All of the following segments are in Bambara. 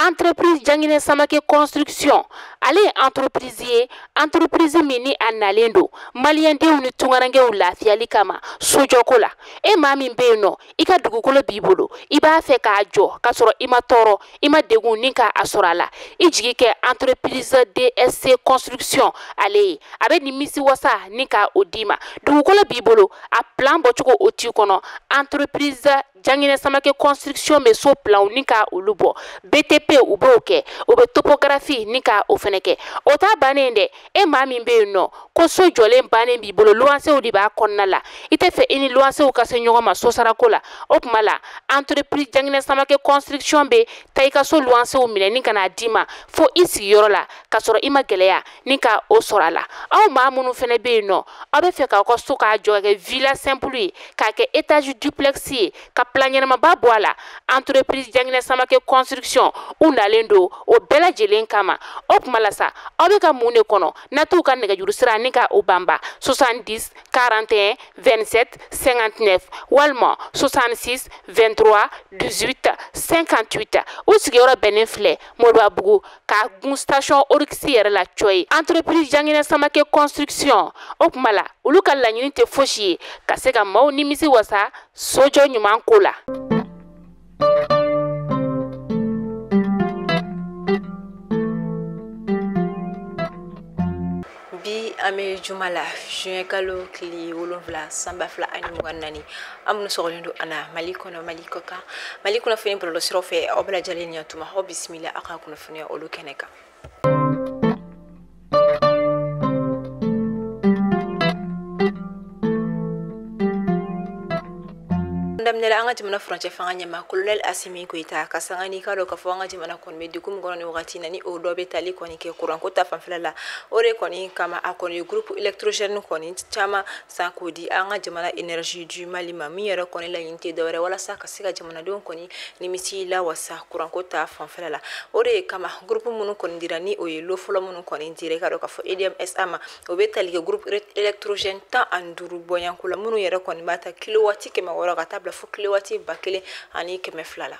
Entreprise Janginɛ Samake Construction, ale ye entreprise ye, entreprise min ni a nalen don maliyɛndenw ni tunkarankew lafiyali kama sojɔko la. E maa min bɛ yen nɔ, i ka dugukolo b'i bolo, i b'a fɛ k'a jɔ k'a sɔrɔ i ma tɔɔrɔ, i ma degun ni k'a sɔrɔ a la, i jigi kɛ entreprise DSC Construction ale ye. A bɛ nimisi wasa ni ka o d'i ma. Dugukolo b'i bolo, a plan bɔcogo o t'i kɔnɔ, entreprise Janginɛ Samake Construction bɛ so planw ni ka olu bɔ, BTP u b'o kɛ, u bɛ topographie ni ka o fɛnɛ kɛ. O t'a bannen dɛ, e maa min bɛ yen nɔ ko so jɔlen bannen b'i bolo, luwansew de b'a kɔnɔna la, i tɛ fɛ i ni luwansew ka se ɲɔgɔn ma sosarako la, o tuma la entreprise Janginɛ Samake Construction bɛ taa i ka so luwansew minɛ ni ka n'a d'i ma fo i sigiyɔrɔ la, k'a sɔrɔ i ma gɛlɛya ni ka o sɔrɔ a la. Aw maa minnu fɛnɛ bɛ yen nɔ, aw bɛ fɛ k'aw ka so k'a jɔ ka kɛ villa simple ye, k'a kɛ étage duplex ye, ka plan ɲɛnamaba bɔ a la, entreprise Janginɛ Samake Construction u nalen don o bɛɛ lajɛlen kama. O tuma la sa, aw bɛ ka mun de kɔnɔ? Na t'u ka nɛgɛjuru sira ni ka o banba 70 41 27 59 walima 66 23 18 58. U sigiyɔrɔ bɛnnen filɛ Moribabugu ka gun station Oryx yɛrɛ la cɔ ye. Entreprise Janginɛ Samake Construction, o tuma la olu ka laɲini tɛ fosi ye ka se ka maaw nimisi wasa sojɔ ɲuman ko la. Bi an bɛ juma la, juin kalo tile 7 san 2024, an minnu sɔgɔlen don an na Mali kɔnɔ, Mali kɔ kan, Mali kunnafoni bɔlɔlɔsiraw fɛ, aw bɛɛ lajɛlen ni ɲantuma, aw bisimila aw ka kunnafoniya olu kɛnɛ kan. Daminɛ la an ka jamana furancɛ fanga ɲɛma colonel Assimi Goïta ka sanga n'i k'a dɔn k'a fɔ an ka jamana kɔni bɛ degun min kɔnɔ nin wagati na, ni o dɔ bɛ tali kɔni kɛ kuranko ta fanfɛla la, o de kɔni kama a kɔni ye groupe électrogène kɔni caman san k'o di an ka jamana énergie du Mali ma, min yɛrɛ kɔni laɲini tɛ dɔwɛrɛ walasa ka se ka jamanadenw kɔni nimisi lawasa kuranko ta fanfɛla la. O de kama groupe minnu kɔni dira, ni o ye lo fɔlɔ minnu kɔni dira, i k'a dɔn k'a fɔ EDM SA ma, o bɛ tali kɛ groupe électrogène 15 bɔɲɔgɔnko la, minnu yɛrɛ kɔni b'a ta kilowatt 600 ka taa bila fo kilowatt 1200 la.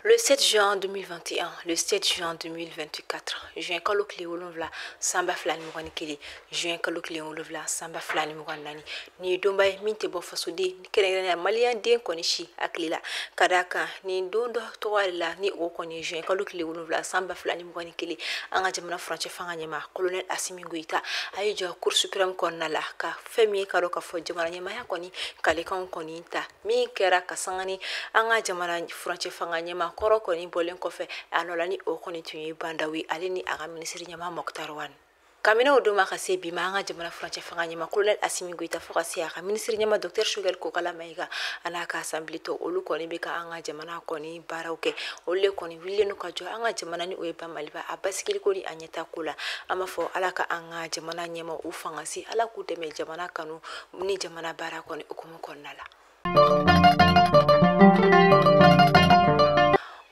Le 7 juin 2021, le 7 juin 2024, juin kalo tile 7 san 2021, juin kalo tile 7 san 2024, nin ye donba ye min tɛ bɔ fasoden kɛrɛnkɛrɛnnenya maliyɛn den kɔni si hakili la, ka d'a kan nin don dɔ tɔgɔ de la, ni o kɔni ye juin kalo tile 7 san 2021, an ka jamana furancɛ fanga ɲɛmaa colonel Assimi Goïta a ye jɔ Cour suprême kɔnɔna la ka fɛn min ye ka dɔn k'a fɔ jamana ɲɛmaaya kɔni kalekanw kɔni ta, min kɛra ka sanga ni an ka jamana furancɛ fanga ɲɛmaa kɔrɔ kɔni bɔlen kɔfɛ a nɔ la, ni o kɔni tun ye Bah N'Daw ye, ale ni a ka minisiri ɲɛmaa Moctar Ouane. Kabini o don ma ka se bi ma, an ka jamana furancɛ fanga ɲɛmaa colonel Assimi Goïta fo ka se a ka minisiri ɲɛmaa docteur Choguel Kokalla Maïga a n'a ka assemblée tɔ, olu kɔni bɛ ka an ka jamana kɔni baaraw kɛ, olu de kɔni wulilen don ka jɔ an ka jamana ni o ye ba Maliba a basigili ko ni a ɲɛtaa ko la. An b'a fɔ Ala ka an ka jamana ɲɛmaa u fanga se, Ala k'u dɛmɛ jamana kanu ni jamana baara kɔni hukumu kɔnɔna la.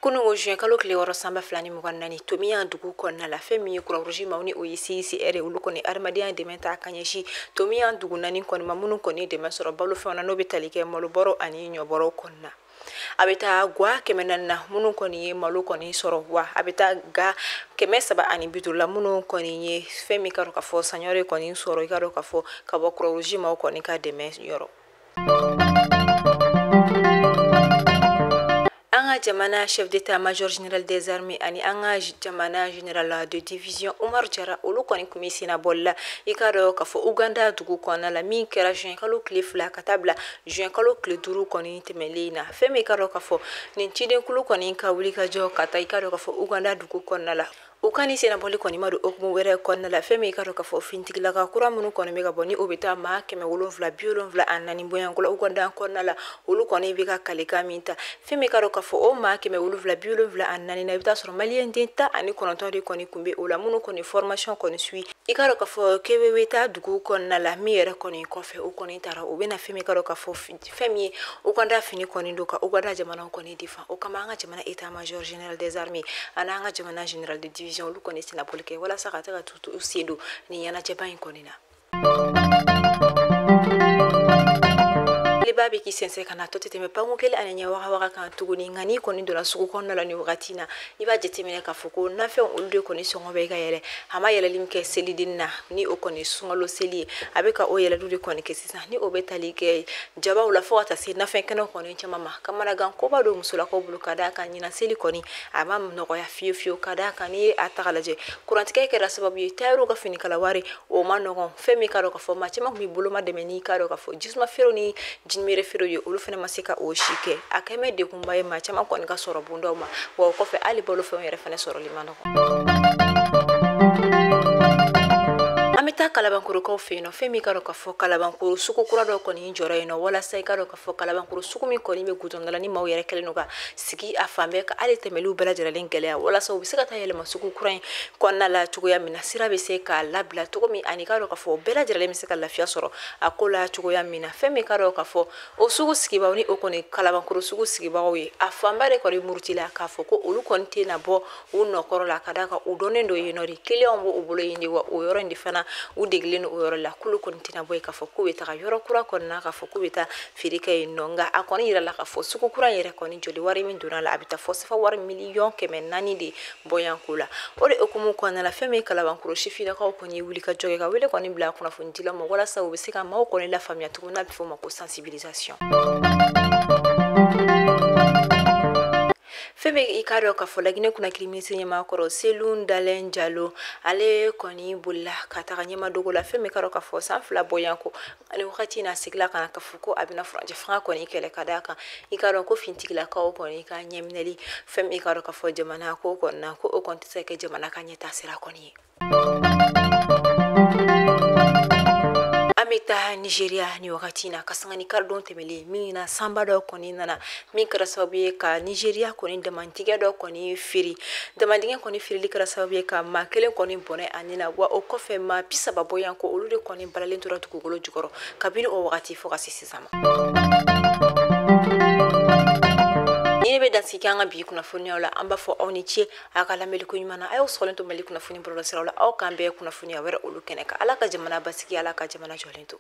Kunun juin kalo tile 6 san 2024, Tomiya dugu kɔnɔna la, fɛn min ye Croix-Rouge maaw ni o ye CICR, olu kɔni adamadenya dɛmɛ ta ka ɲɛsin Tomiya dugu naani kɔni ma, minnu kɔni dɛmɛ sɔrɔ balofɛnw na, n'o bɛ tali kɛ malobɔrɔ ani ɲɔbɔrɔw kɔnɔna. A bɛ taa gwa 400 na minnu kɔni ye malo kɔni sɔrɔ, wa a bɛ taa ga 350 la minnu kɔni ye fɛn min ka dɔn k'a fɔ saɲɔ kɔni sɔrɔ, i ka dɔn k'a fɔ ka bɔ Croix-Rouge maaw kɔni ka dɛmɛ yɔrɔ. An ka jamana chef d'état-major général des armées ani an ka jamana général de division Umar Jara, olu kɔni tun bɛ senna bɔli la, i k'a dɔn k'a fɔ Uganda dugu kɔnɔna la, min kɛra juin kalo tile 2 ka taa bila juin kalo tile 5 kɔni tɛmɛlen na. Fɛn min ka dɔn k'a fɔ nin cidenkulu kɔni ka wuli ka jɔ ka taa, i k'a dɔn k'a fɔ Uganda dugu kɔnɔna la, u ka nin sennabɔli kɔni ma don hukumu wɛrɛ kɔnɔna la. Fɛn min ka dɔn k'a fɔ finitigilaka kura minnu kɔni bɛ ka bɔ, ni o bɛ taa maa 774 bɔɲɔgɔnko la Uganda kɔnɔna la, olu kɔni bɛ ka kalekan min ta, fɛn min ka dɔn k'a fɔ o maa 774 na, i bɛ taa sɔrɔ maliyɛn den 19 de kɔni tun bɛ o la, minnu kɔni formation kɔni suit, i ka dɔn k'a fɔ Keweweta dugu kɔnɔna la, min yɛrɛ kɔni kɔfɛ o kɔni taara, u bɛna fɛn min ka dɔn k'a fɔ fɛn min ye Uganda fini kɔni don ka Uganda jamana kɔni defan. O kama an ka jamana état-major général des armées ani an ka jamana général de division olu kɔni sina boli kɛ walasa ka se ka u sen don nin ɲɛnajɛba in kɔni na. Seliba bɛ k'i sɛnsɛn ka na tɔ tɛ tɛmɛ panko kelen ani ɲɛ waga waga kan tuguni. Nka n'i kɔni donna sugu kɔnɔna la nin wagati in na, i b'a jateminɛ k'a fɔ ko nafɛnw olu de kɔni sɔngɔ bɛ ka yɛlɛ. A ma yɛlɛli min kɛ seliden na, ni o kɔni sunkalo seli ye, a bɛ ka o yɛlɛliw de kɔni kɛ sisan, ni o bɛ tali kɛ jabaw la fo ka taa se nafɛn kɛnɛw kɔni caman ma. Kamanagan koba don musolakaw bolo ka d'a kan ɲinan seli kɔni a ma nɔgɔya fiyewu fiyewu, ka d'a kan n'i ye a ta k'a lajɛ kurantigɛ kɛra sababu ye tayɛriw ka finikala wari o ma nɔgɔn. Fɛn min ka dɔn k'a fɔ maa caman tun b'i boloma dɛmɛ n'i ka dɔn k'a fɔ jisuma feerew ni jinimere feerew ye, olu fana ma se ka o si kɛ. A kɛ mɛ degunba ye maa caman kɔni ka sɔrɔ bondaw ma, wa o kɔfɛ hali balofɛnw yɛrɛ fana sɔrɔli ma nɔgɔn. An bɛ taa Kalabankorokaw fɛ yen nɔ. Fɛn min ka dɔn k'a fɔ Kalabankoro sugu kura dɔ kɔni jɔra yen nɔ, walasa i ka dɔn k'a fɔ Kalabankoro sugu min kɔni bɛ goudron da la, ni maaw yɛrɛ kɛlen don ka sigi a fan bɛɛ ka hali tɛmɛliw bɛɛ lajɛlen gɛlɛya, walasa u bɛ se ka taa yɛlɛma sugu kura in kɔnɔna la cogoya min na, sira bɛ se k'a labila cogo min, ani ka dɔn k'a fɔ bɛɛ lajɛlen bɛ se ka lafiya sɔrɔ a ko la cogoya min na. Fɛn min ka dɔn k'a fɔ o sugu sigibagaw ni o kɔni Kalabankoro sugu sigibagaw ye, a fanba de kɔni murutila k'a fɔ ko olu kɔni tɛna bɔ u nɔkɔrɔ la, ka d'a kan u dɔnnen don yen nɔ de, kiliyanw b'u bolo yen de, wa o yɔrɔ in de fana u degelen don o yɔrɔ la, k'olu kɔni tɛna bɔ yen k'a fɔ k'u bɛ taga yɔrɔ kura kɔnɔna k'a fɔ k'u bɛ taa feere kɛ yen nɔ. Nka a kɔni yira la k'a fɔ sugu kura in yɛrɛ kɔni joli wari min donna la, a bɛ taa fɔ sefa wari 400 miliyɔn de bɔyanko la. O de hukumu kɔnɔna la, fɛn min ye Kalabankoro sifinnakaw kɔni ye wuli ka jɔ kɛ ka wele kɔni bila kunnafonidilaw ma, walasa u bɛ se ka maaw kɔni lafaamuya cogo n'a bɛ fɔ o ma ko sensibilisation. Fɛn bɛ i k'a dɔn k'a fɔ Laginɛ kunnakiri minisiri ɲɛmaa kɔrɔ Selu Dalen Jalo, ale kɔni bolila ka taga ɲɛmadogo la. Fɛn min k'a dɔn k'a fɔ san 2 bɔyanko ani wagati in na, a seginna ka na k'a fɔ ko a bɛna furancɛ fanga kɔni kɛlɛ, ka d'a kan i k'a dɔn ko fintigilakaw kɔni ka ɲɛminɛli, fɛn min i k'a dɔn k'a fɔ jamana ko kɔni na, ko o kɔni tɛ se ka kɛ jamana ka ɲɛtaa sira kɔni ye. An bɛ taa Nigeria ni wagati in na, ka sanga ni karidon tɛmɛlen min na, sanba dɔ kɔni nana min kɛra sababu ye ka Nigeria kɔni damantigɛ dɔ kɔni firi. Damantigɛ kɔni firili kɛra sababu ye ka maa kelen kɔni bɔnɛ a nin na, wa o kɔfɛ maa 30 bɔyanko olu de kɔni balalen tora dugukolo jukɔrɔ kabini o wagati fo ka se sisan ma. Ni ne bɛ dansigi an ka bi kunnafoniyaw la, an b'a fɔ aw ni ce a ka lamɛnliko ɲuman na. A y'aw sɔgɔlen to Mali kunnafoni bɔlɔlɔsiraw la. Aw k'an bɛɛ kunnafoniya wɛrɛ olu kɛnɛ kan. Ala ka jamana basigi, Ala ka jamana jɔlen to.